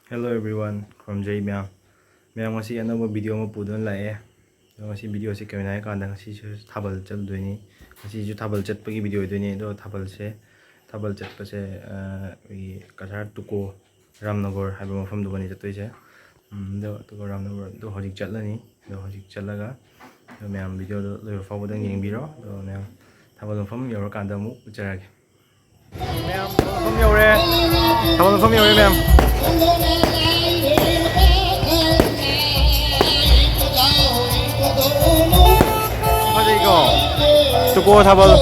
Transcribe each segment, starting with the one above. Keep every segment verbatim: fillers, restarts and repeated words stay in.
Hello everyone, ꯈꯨꯔꯨꯝꯖꯔꯤ ꯃꯌꯥꯝ꯫ ꯃꯌꯥꯝ, ꯉꯁꯤ ꯑꯅꯧꯕ video ꯑꯃ ꯄꯨꯗꯨꯅ ꯂꯥꯛꯑꯦ꯫ ꯑꯗꯣ ꯉꯁꯤ videoꯁꯦ ꯀꯩꯅꯣ ꯍꯥꯏꯔꯀꯥꯟꯗ, ꯉꯁꯤꯁꯨ ꯊꯥꯕꯜ ꯆꯠꯂꯨꯗꯣꯏꯅꯤ꯫ ꯉꯁꯤꯁꯨ ꯊꯥꯕꯜ ꯆꯠꯄꯒꯤ video ꯑꯣꯏꯗꯣꯏꯅꯤ꯫ ꯑꯗꯣ ꯊꯥꯕꯜꯁꯦ, ꯊꯥꯕꯜ ꯆꯠꯄꯁꯦ, ꯑ, ꯑꯩꯈꯣꯏꯒꯤ ꯀꯁꯥꯔ ꯇꯨꯀꯣ ꯔꯥꯝꯅꯒꯔ ꯍꯥꯏꯕ ꯃꯐꯝꯗꯨꯒꯅꯤ ꯆꯠꯇꯣꯏꯁꯦ꯫ ꯎꯝ, ꯑꯗꯣ ꯇꯨꯀꯣ ꯔꯥꯝꯅꯒꯔꯗꯣ ꯍꯧꯖꯤꯛ ꯆꯠꯂꯅꯤ꯫ ꯑꯗꯣ ꯍꯧꯖꯤꯛ ꯆꯠꯂꯒ, ꯑꯗꯣ ꯃꯌꯥꯝ videoꯗꯣ ꯂꯣꯏꯕ ꯐꯥꯎꯕꯗꯪ ꯌꯦꯡꯕꯤꯔꯣ꯫ ꯑꯗꯣ ꯃꯌꯥꯝ ꯊꯥꯕꯜ ꯃꯐꯝ ꯌꯧꯔꯀꯥꯟꯗ ꯑꯃꯨꯛ ꯎꯠꯆꯔꯛꯑꯒꯦ꯫ ꯃꯌꯥꯝ, ꯊꯥꯕꯜ ꯃꯐꯝ ꯌꯧꯔꯦ꯫ ꯊꯥꯕꯜ ꯃꯐꯝ ꯌꯧꯔꯦ, ꯃꯌꯥꯝ꯫ ꯐꯖꯩꯀꯣ? ꯇꯨꯀꯣ ꯊꯥꯕꯜ꯫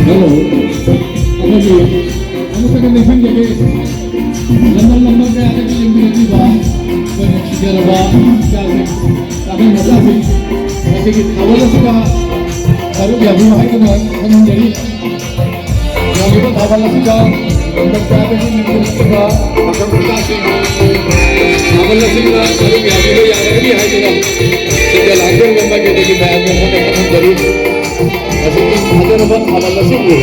ꯍꯜꯂꯣ꯫ ꯑꯩꯈꯣꯏꯒꯤ ꯑꯃꯨꯛꯇꯪꯒ ꯅꯤꯡꯁꯤꯡꯖꯒꯦ꯫ ꯂꯝꯗꯝ ꯂꯝꯗꯝ ꯀꯌꯥꯗꯒꯤ ꯌꯦꯡꯕꯤꯔꯛꯂꯤꯕ ꯑꯩꯈꯣꯏ ꯅꯨꯡꯁꯤꯖꯔꯕ ꯏꯆꯥꯁꯤꯡ, ꯄꯥꯈꯪ ꯃꯆꯥꯁꯤꯡ, ꯉꯁꯤꯒꯤ ꯊꯥꯕꯜ ꯑꯁꯤꯗ ꯁꯔꯨꯛ ꯌꯥꯕꯤꯌꯨ ꯍꯥꯏꯗꯨꯅ ꯈꯪꯍꯟꯖꯔꯤ꯫ ꯌꯥꯎꯔꯤꯕ ꯊꯥꯕꯜ ꯑꯁꯤꯗ ꯂꯝꯗꯝ ꯀꯌꯥꯗꯒꯤ ꯌꯦꯡꯕꯤꯔꯛꯂꯤꯕ ꯄꯥꯈꯪ ꯃꯆꯥꯁꯤꯡ, ꯊꯥꯕꯜ ꯑꯁꯤꯗ ꯁꯔꯨꯛ ꯌꯥꯕꯤꯕ ꯌꯥꯔꯒꯅꯤ ꯍꯥꯏꯗꯨꯅ ꯁꯤꯗ ꯂꯥꯛꯆꯔꯤꯕ ꯃꯥꯏꯀꯩꯗꯒꯤ ꯃꯌꯥꯝꯒꯤ ꯃꯐꯝꯗ ꯈꯪꯍꯟꯖꯔꯤ꯫ ꯃꯁꯤꯒꯤ ꯐꯖꯔꯕ ꯊꯥꯕꯜ ꯑꯁꯤꯕꯨ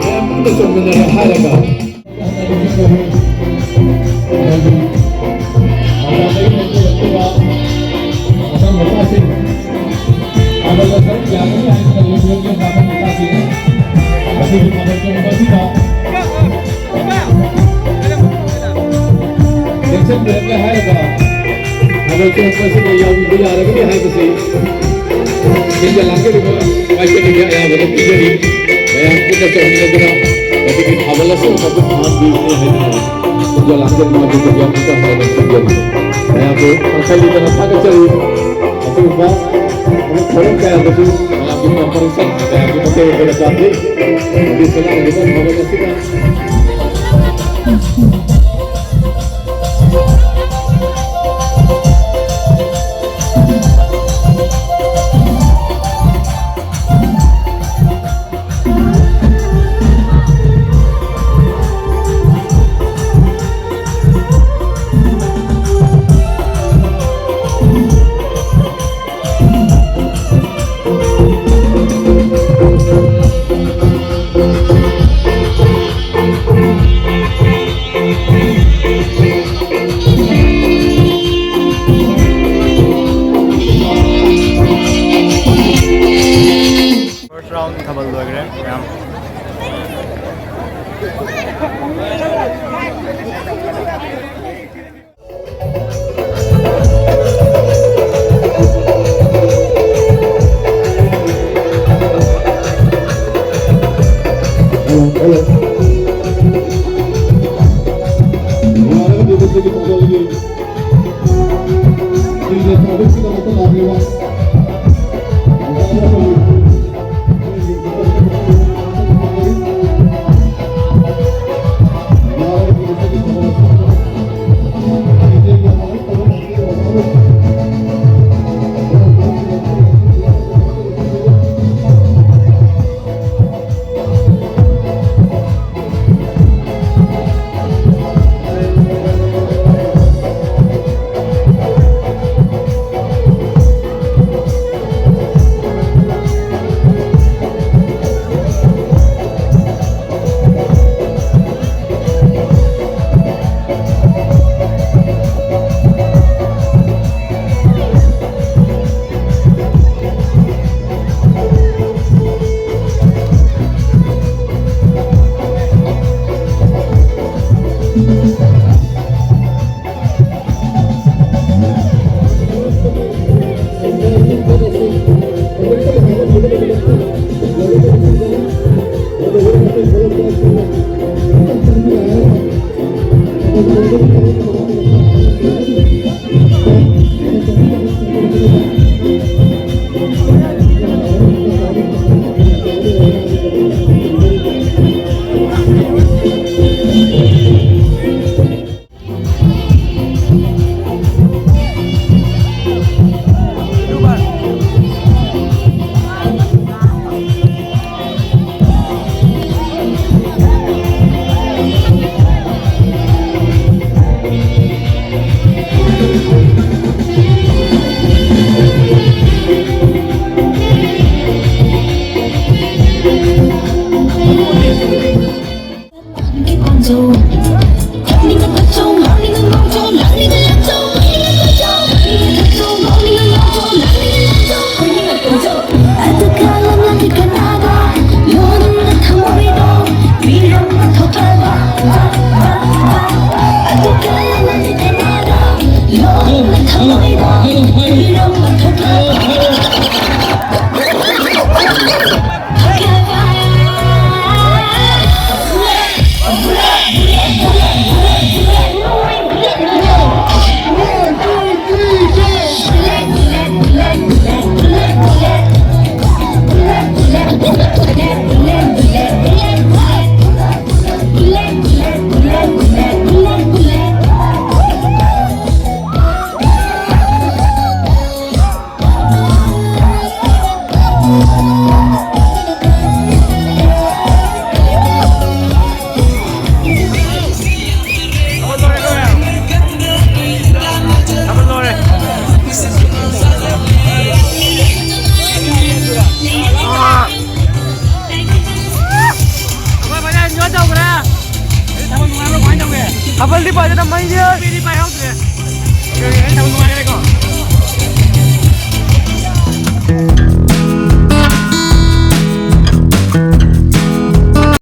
ꯃꯌꯥꯝ ꯄꯨꯟꯅ ꯆꯣꯡꯃꯤꯟꯅꯔꯦ ꯍꯥꯏꯔꯒ ꯆꯦꯛꯁꯤꯟꯕꯤꯔꯛꯂꯦ ꯍꯥꯏꯔꯒ ꯊꯥꯕꯜ ꯆꯣꯡꯕ ꯑꯁꯤꯗ ꯌꯥꯎꯕꯤꯕ ꯌꯥꯔꯒꯅꯤ ꯍꯥꯏꯕꯁꯤ ꯁꯤꯗ ꯂꯥꯛꯆꯔꯤꯕ ꯃꯥꯏꯀꯩꯗꯒꯤ ꯑꯌꯥꯕ ꯑꯗꯨꯝ ꯄꯤꯖꯔꯤ꯫ ꯃꯌꯥꯝ ꯄꯨꯟꯅ ꯆꯣꯡꯃꯤꯟꯅꯗꯨꯅ ꯃꯁꯤꯒꯤ ꯊꯥꯕꯜ ꯑꯁꯤ ꯑꯃꯨꯛ ꯄꯥꯡꯊꯣꯛꯄꯤꯒꯅꯤ ꯍꯥꯏꯗꯨꯅ ꯁꯤꯗ ꯂꯥꯛꯆꯔꯤꯕ ꯃꯥꯏꯀꯩꯗꯒꯤ ꯑꯃꯨꯛꯀ ꯍꯟꯅ ꯊꯝꯖꯔꯤ꯫ ꯃꯌꯥꯝꯕꯨ ꯈꯪꯁꯥꯏ ꯂꯩꯇꯅ ꯊꯥꯒꯠꯆꯔꯤ꯫ ꯑꯁꯤꯒꯨꯝꯕ ꯊꯕꯛ ꯊꯧꯔꯝ ꯀꯌꯥꯗꯁꯨ ꯃꯌꯥꯝꯒꯤ cooperation, ꯃꯌꯥꯝꯒꯤ ꯃꯇꯦꯡ ꯑꯩꯈꯣꯏꯅ ꯄꯥꯝꯖꯩ꯫ ꯑꯗꯨ ꯁꯅꯥꯒꯨꯝꯕ ꯊꯥꯕꯜ ꯑꯁꯤꯅ First round ꯊꯥꯕꯜ ꯂꯣꯏꯈ꯭ꯔꯦ ꯃꯌꯥꯝ꯫ ꯌꯥꯔꯒꯗꯤ ꯃꯁꯤꯒꯤ ꯊꯧꯒꯜꯒꯤ ꯀꯨꯏꯅ ꯁꯥꯡꯗꯣꯛꯈꯤꯗꯃꯛꯇ ꯂꯥꯛꯂꯤꯕ ꯄꯥꯏꯗꯅ ꯃꯩꯅꯦ꯫ ꯃꯤꯗꯤ ꯄꯥꯏꯍꯧꯗ꯭ꯔꯦ꯫ ꯀꯩ ꯍꯥꯏ ꯇꯧ ꯅꯨꯡꯉꯥꯏꯔꯦꯀꯣ꯫